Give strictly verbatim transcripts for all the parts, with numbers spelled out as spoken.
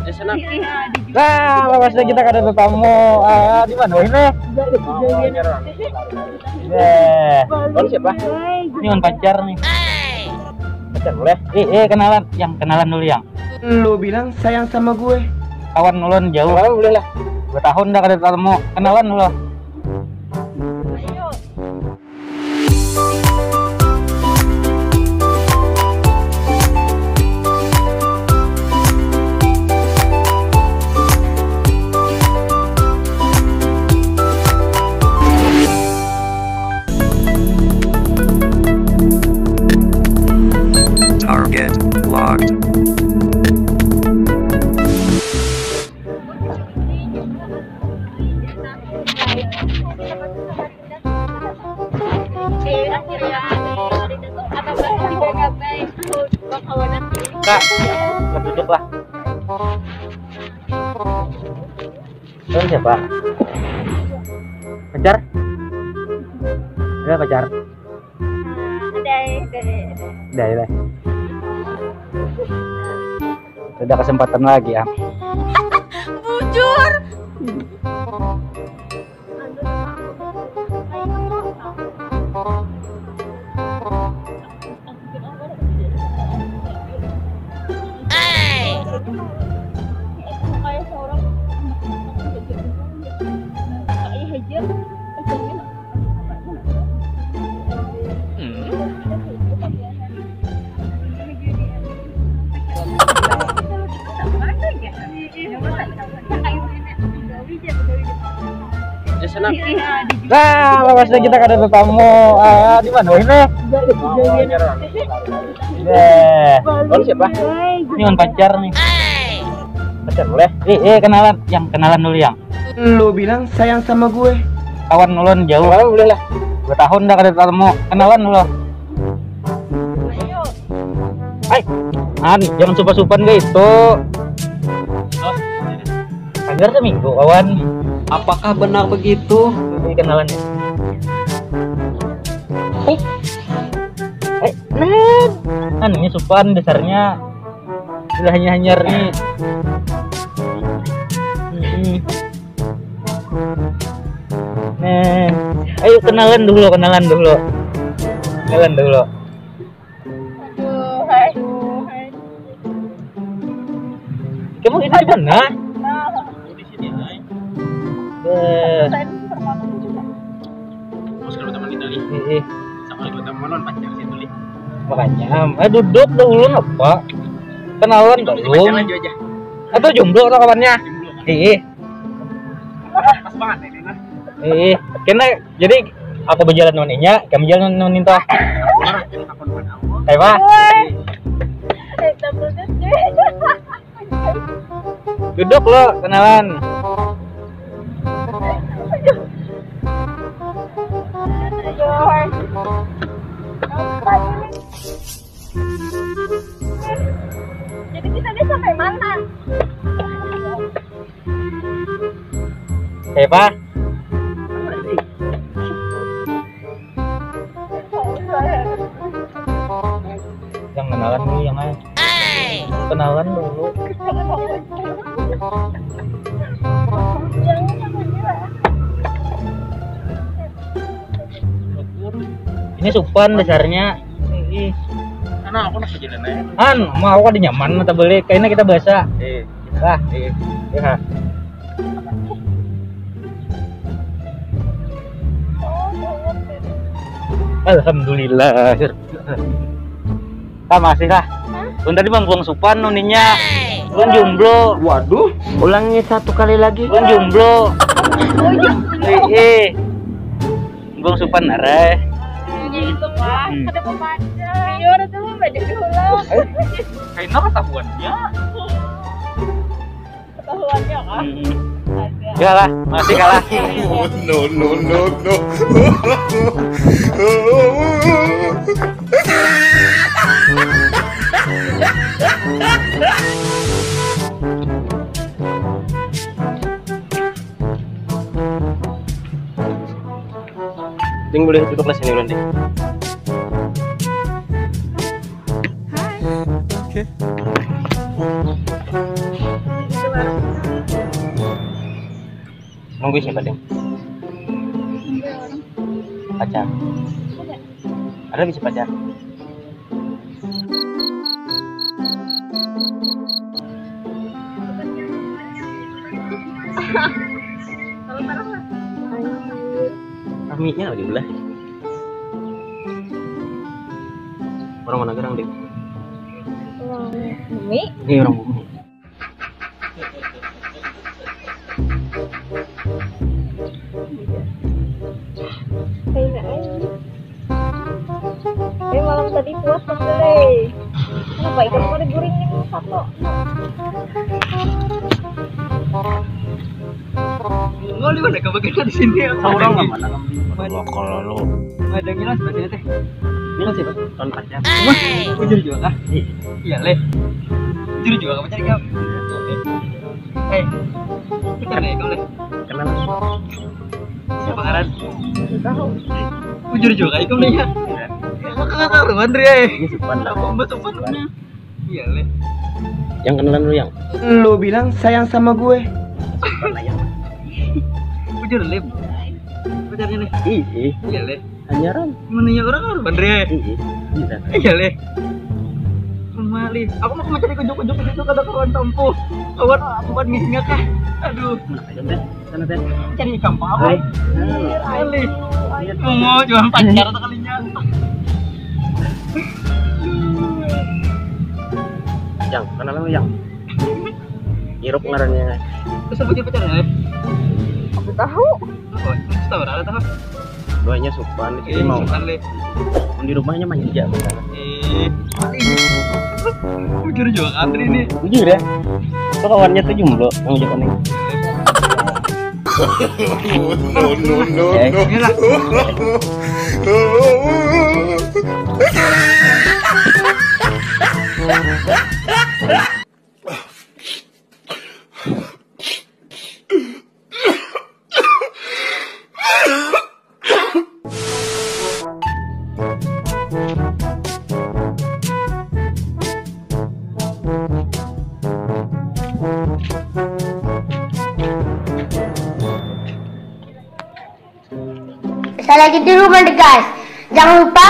Ya, senang. Nah, pas kita kada tetamu. Ah, di mana ini? Oh, nyerang. Eh, ini siapa? Ini kan pacar nih. Pacar boleh? Eh, eh, kenalan, yang kenalan dulu yang. Lu bilang sayang sama gue. Kawan ulun jauh. Kenalan boleh lah. Dua tahun dah kada ketemu. Kenalan dulu. Target locked. Kak, duduk lah. Kalian siapa? Pacar? Ada pacar? Ada, ada, ada. Ada, ada. Ada kesempatan lagi, ah. Bujur. Nah, pas kita kada tetamu. Ah, di mana ini? Deh. Kawan siapa? Ini kan pacar nih. Pacar boleh? Eh, eh, kenalan, yang kenalan dulu yang. Lu bilang sayang sama gue. Kawan ulun jauh. Kenalan boleh lah. Dua tahun dah kada ketemu. Kenalan dulu. Hai, an, jangan supan-supan kayak itu. Agar seminggu kawan. Apakah benar begitu? Ini kenalan ya. Hai, nah, anu ini supan dasarnya. Sudah hanya hanyar nih. Hmm. Nah, ayo kenalan dulu, kenalan dulu. Kenalan dulu. Aduh, hai. Kamu ini di mana? Nah. Eh. Saya pertama juga. Terus kalau teman kita nih, eh, eh. Sama lagi teman pacar situ nih. Makanya, eh, duduk dulu apa? Kenalan belum? Atau jomblo atau kawannya? Jomblo. Eh, eh. Pas banget ini nah. Eh, kena jadi aku berjalan noninya, kamu jalan nonin toh. Ayo, Pak. Duduk lo, kenalan. Jadi kita ini sampai mana? Siapa? Yang kenalan dulu yang mana? Kenalan dulu. Ini supan dasarnya. Ih. Karena aku nak jalan aja. An, mau aku ada nyaman mata beli. Kayaknya kita bahasa. Eh. Lah. Eh. Ya. Alhamdulillah. Ah, masih kah? Belum tadi bang buang supan nuninya. Belum jomblo. Waduh, ulangi satu kali lagi. Belum jomblo. Eh, eh. Buang supan areh. Gitu, Pak. Hmm. Ada pembaca. Iya, ada tuh, baca dulu. Kayak apa tahuannya? Ketahuannya kah? Hmm. Ada. Kalah, masih kalah. No, no, no, no. Ding, boleh duduk lah sini ulun, Ding. Oke. Nunggu siapa, Ding? Pacar. Ada bisa pacar? Raminya lagi belah. Orang mana gerang, Ding? Orang bumi. Ini orang bumi. Kayak aja. Eh, malam tadi puas pasti deh. Kenapa ikan kau diguringin satu? Mau di mana kau pakai di sini ya? Seorang lah mana? Kalau lu ada ngilang seperti itu. Ngilang siapa? Tahun pacar. Wah, jujur juga kah? Iya. Iya, leh. Jujur juga kah pacar kau? Eh, kita nih kau leh. Kenal. Siapa ngaran? Tahu. Jujur juga ikam nih ya. Kakak karuan Ri. Ini sopan lah. Aku mbak sopan punya. Iya leh. Yang kenalan lu yang. Lu bilang sayang sama gue. Sopan lah yang. Jujur leh. Pacarnya nih. Ih, ih. Iya leh. Hanyaran. Menanya orang karuan Ri. Ih, ih. Bisa. Iya leh. Kembali. Aku mau mencari kujuk-kujuk itu kada karuan tampuh. Kawan bukan nginya kah? Aduh. Mana aja deh. Sana teh. Cari gampang apa? Hai. Kali. Mau cuma pacar sekalinya. Yang, kenal lu yang. Irup ngarannya. Terus apa dia pacarnya? Aku tahu. Oh, tahu ada tahu. Duanya sopan di sini. Mau sopan deh. Di rumahnya manja. Eh, paling. Jujur juga antri nih. Jujur ya. Itu kawannya tuh jomblo yang ujuk nih. No, no, no, no. Sekali lagi dulu, guys. Jangan lupa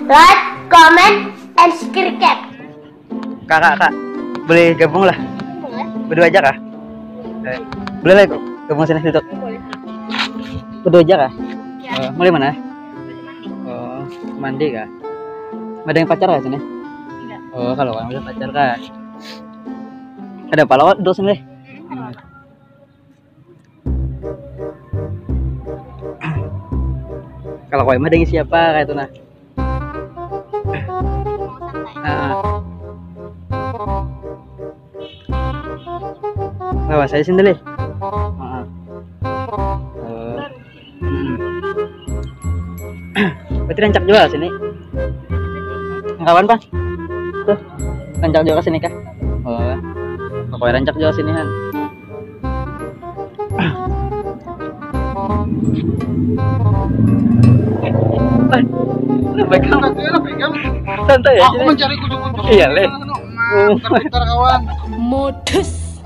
like, comment, and subscribe. Kak, kak, kak, boleh gabung lah? Boleh. Berdua aja kah? Eh, boleh lah, gabung sini duduk. Boleh. Berdua aja kah? Ya. Oh, mulai mana? Boleh mandi. Oh, mandi kah? Ada yang pacar kah sini? Enggak. Oh, kalau orang udah pacar kah? Ada pala kok, duduk sini deh. Hmm. Kalau kau mah dengan siapa kayak itu nah? Heeh. Lawas saya sendiri. Heeh. Eh, hmm. Berarti rancak juga sini. Kawan, Pak? Tuh. Rancak juga sini kah? Oh. Pokoknya rancak juga sini, Han. Nah, pegang. Santai ya. Aku mencari kucuk-kucuk. Iya, leh. Nah, putar kawan. Modus.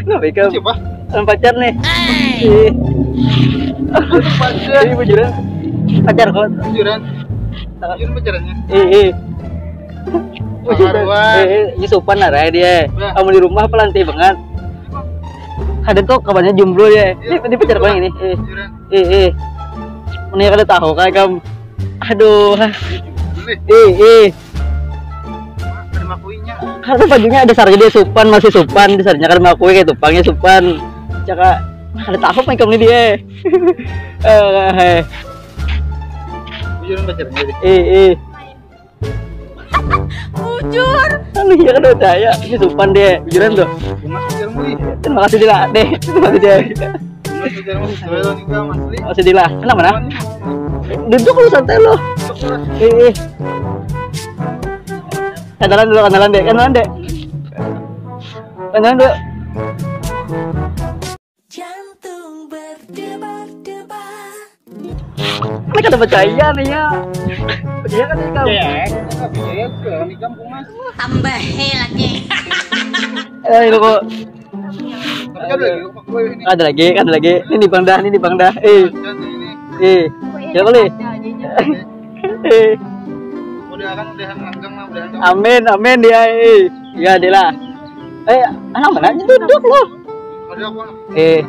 Nah, pegang. Siapa? Pacar nih. Ih. Pacar. Ini bujuran. Pacar kok. Bujuran. Bujuran pacarannya. Ih, ih. Bujuran. Eh, eh, ini sopan lah, Rai, dia. Amun di rumah pelanti banget. Ada tuh kawannya jomblo ya. Ini, ini pacar kau yang ini. Eh, eh, eh. Mana kada tahu kah, kam? Aduh. Eh, eh. Ada makuinya. Karena bajunya ada sarnya dia sopan, masih sopan, dasarnya kada makui kayak tupangnya sopan. Caka ada tahu main kami dia. Eh, eh. Bujuran pacarnya. Eh, eh. Bujur. Anu ya kada percaya. Ini sopan deh. Bujuran tuh. Terima kasih, Mas. Terima kasih, Dila. Deh. Terima kasih, Dila. Terima kasih, Mas. Saya lo nikah, Mas Li. Masih, Dila. Kenapa nah? Duduk lu santai lo. Eh, eh. Kenalan dulu, kenalan deh, kenalan deh. Kenalan dulu. Jantung berdebar-debar. Ini kada percaya nih ya. Percaya kan nih kau? Ya, percaya juga nih kampung mas. Tambahi lagi. Eh, rokok. Ada lagi, ada lagi. Ini bang dah, ini bang dah. Eh, eh. Siapa nih? Eh. Amin, amin dia. Eh. Ya, dia lah. Eh, anak mana? Duduk loh. Eh.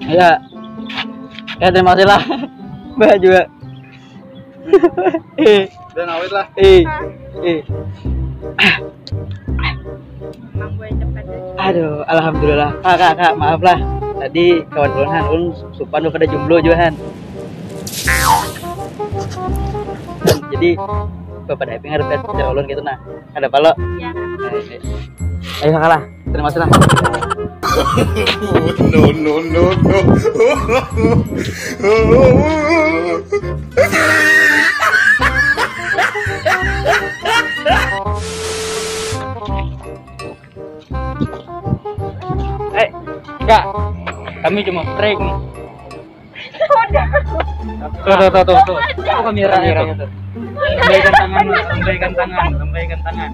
Ya. Ya, terima kasih lah. Mbak juga. Eh. Dan awet lah. Eh. Eh. Aduh, alhamdulillah. Kak, kak, kak, maaf lah. Tadi kawan ulun han, ulun supan pada jomblo juga han. Jadi bapak Daeng harus lihat cara ulun gitu nah. Ada palo. Ya. Ayo kalah. Terima kasih lah. No, no, no, no. Eh, enggak. Kami cuma prank. Tuh, tuh, tuh, tuh, tuh. Oh, kameranya tuh. Lambaikan tangan, lambaikan tangan, lambaikan tangan.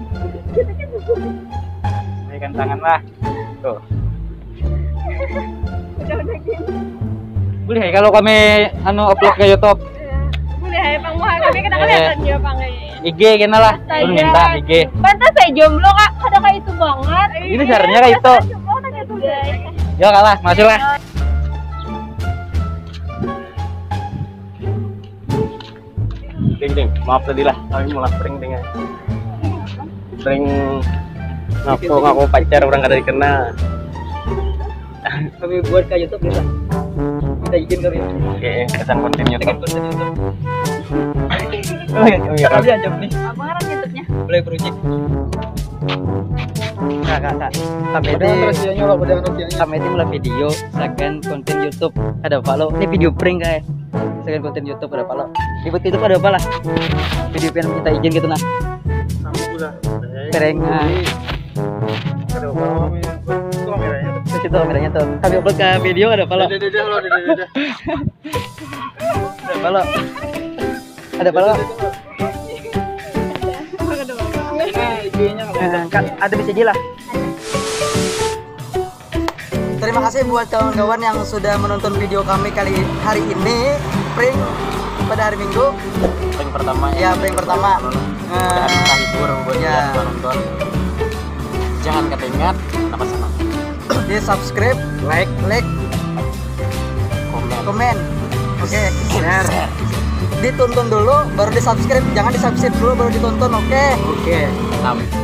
Lambaikan tangan lah. Tuh. Boleh ya kalau kami anu upload ke YouTube. Boleh ya, pang muha kami kada kelihatan ya, pang. I G kena lah. Astaga. Ulun minta I G. Pantas saya jomblo, Kak. Kada kayak itu banget. Ini caranya kayak itu. Jomblo kada kayak itu, guys. Ya kalah, masih lah. Ding, ding, maaf tadi lah, kami mulai prank ding. Prank ngaku ngaku pacar orang kada dikenal. Kami buat ke YouTube nih lah. Kita izin kami. Oke, kesan konten YouTube. Konten YouTube. Oh iya, oh iya. Kami aja nih. Apa ngaran YouTube-nya? Play Project. Nah, kak, kak. Kami di kami di mulai video, second konten YouTube. Ada follow. Ini video prank, guys. Second konten YouTube ada pala. Di buat YouTube ada apa lah? Video pian minta izin gitu nah. Kamu pula. Perengan. Ada apa, Om? Itu kameranya tuh. Terus itu kameranya tuh. Kami upload ke video ada apa lah? Deh, deh, deh, lo, deh, deh, deh. Ada apa lo? Ada apa lo? Ini I G-nya kalau Eh, kan ada bisa aja lah. Terima kasih buat kawan-kawan yang sudah menonton video kami kali hari ini, prank pada hari Minggu. Prank pertama ya, prank pertama. Mudah-mudahan Eh, terhibur buat ya. Penonton. Jangan ketinggat, apa senang? Di subscribe, like, like, komen, komen. Oke, share. Ditonton dulu, baru di subscribe. Jangan di subscribe dulu, baru ditonton. Oke. Oke. Tam-